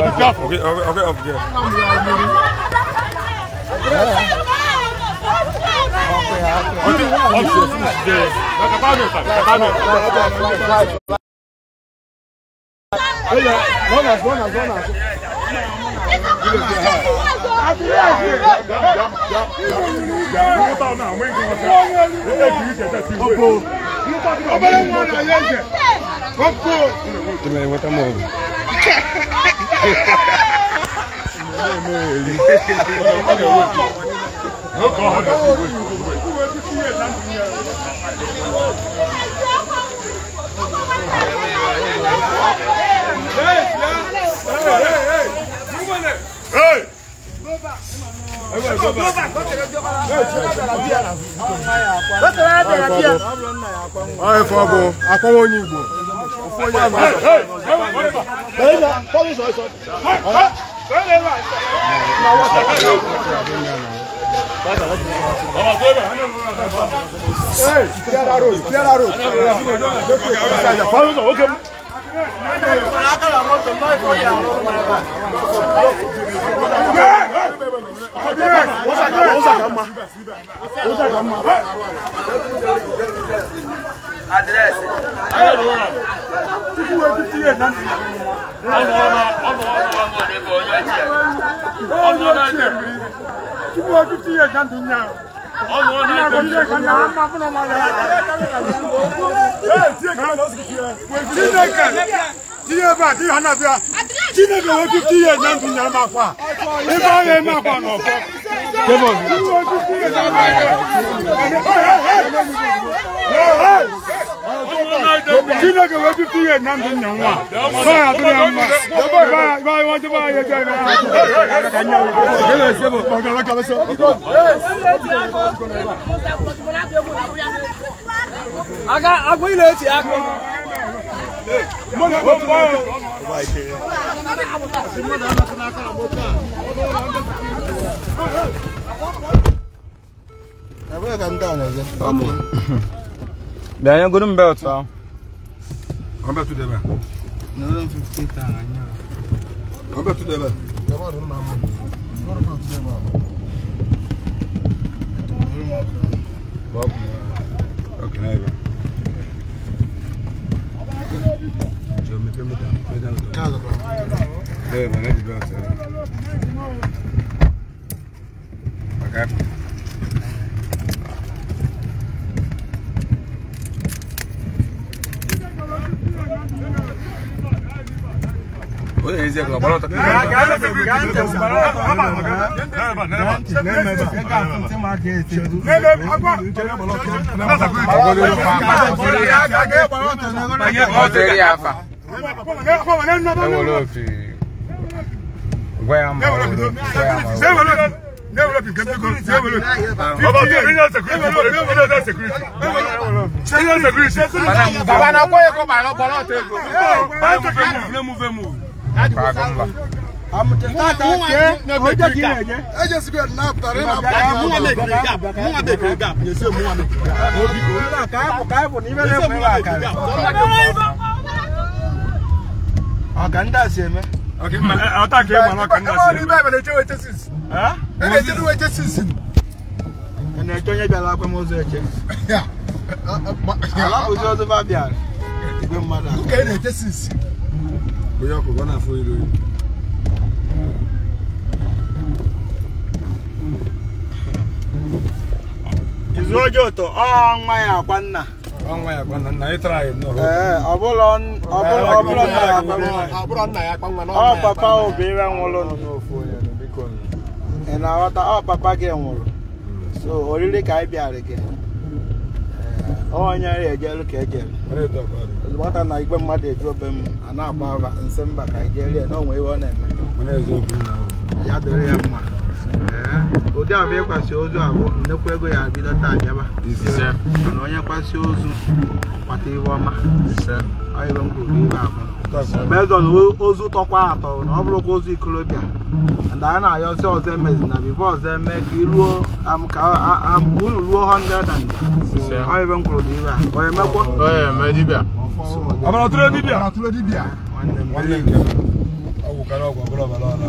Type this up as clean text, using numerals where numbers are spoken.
Be careful. Hey! Bịa goro m belt ahụ. Papa obere nwụrụ ị na-aghọta ọ papa gị nwụrụ so oriri ka anyị bịara gị Onye ejelu ka ejelu. Nwata na igwe mmadụ eju obe m a na-agba ava nsị mba ka ejelu ya na onwe ihe ọ na-eme. Ya dịrị ya mma. Ụdị abụ ịkwasị ozu abụ nnekwu ego ya bido taa bịaba. Mana onye kwasị ozu kwata ihe ọma. Ọ ibe m kwuru ibe abụ. Bezon ozu tọkwa atọ na ọ bụrụkwa ozu ikolobịa. And a na-ayọsị ọzọ emezi na bifo ọzọ eme ka iruo ka unu ruo 100 and ọ ibe m kwuru ibe a. Ọ emekwa? Ọbara tụrụ dibịa. Nwanne nke m. Ọgwụ karịa ọgwụ ọbụla ọbara ọla.